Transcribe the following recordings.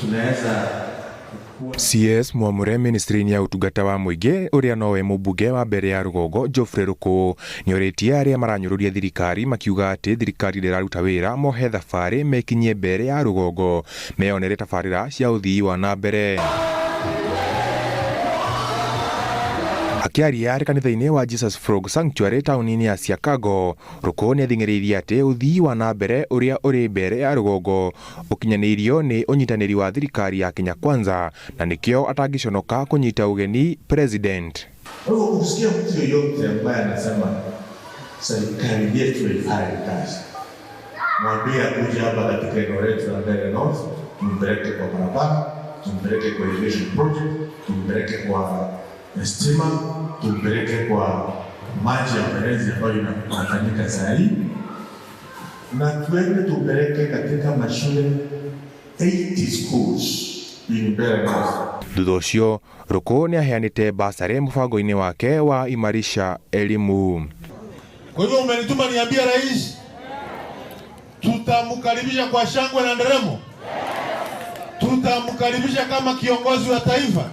Tunaweza CS mwamũre ministry-inĩ ya ũtungata wa mũingĩ ũrĩa nowe mũmbunge wa mbere ya rũgongo Geoffrey Rũkũ nĩorĩtie arĩa maranyũrũria thirikari makiuga atĩ thirikari ndĩraruta wĩra mohe thabarĩ mekinyie mbere ya rũgongo meyonere tabarĩra cia ũthii wa na mbere. Akĩaria arĩ kanitha-inĩ wa Jesus Frog Sanctuary taũni-inĩ ya Siakago, Rũkũ nĩathing'ĩrĩirie atĩ ũthii wa na mbere ũrĩa ũrĩ mbere ya rũgongo ũkinyanĩirio nĩ ũnyitanĩri wa thirikari ya Kenya Kwanza na nĩkĩo atangĩconoka kũnyita ũgeni President. Kwa hivyo ukisikia mtu yeyote ambaye anasema serikali yetu haifanyi kazi, mwambie akuje hapa katika eneo letu la Mbeere North, tumpeleke kwa barabara, tumpeleke kwa irrigation project, tumpeleke kwa stima, tumpeleke kwa maji ya mfereji ambayo inafanyika saa hii, na tuende tupeleke katika mashule 80 schools in Mbeere North. Thutha ũcio Rũkũ nĩaheanĩte basarĩ mũbango-inĩ wake wa Imarisha Elimu. Kwa hivyo umenituma niambie rais, tutamkaribisha kwa shangwe na nderemo, tutamkaribisha kama kiongozi wa taifa,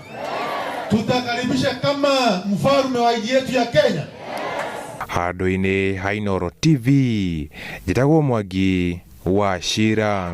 tutakaribisha kama mfalme wa nchi yetu ya Kenya. Handũ-inĩ ha Inooro TV njĩtagwo Mwangi wa Cira.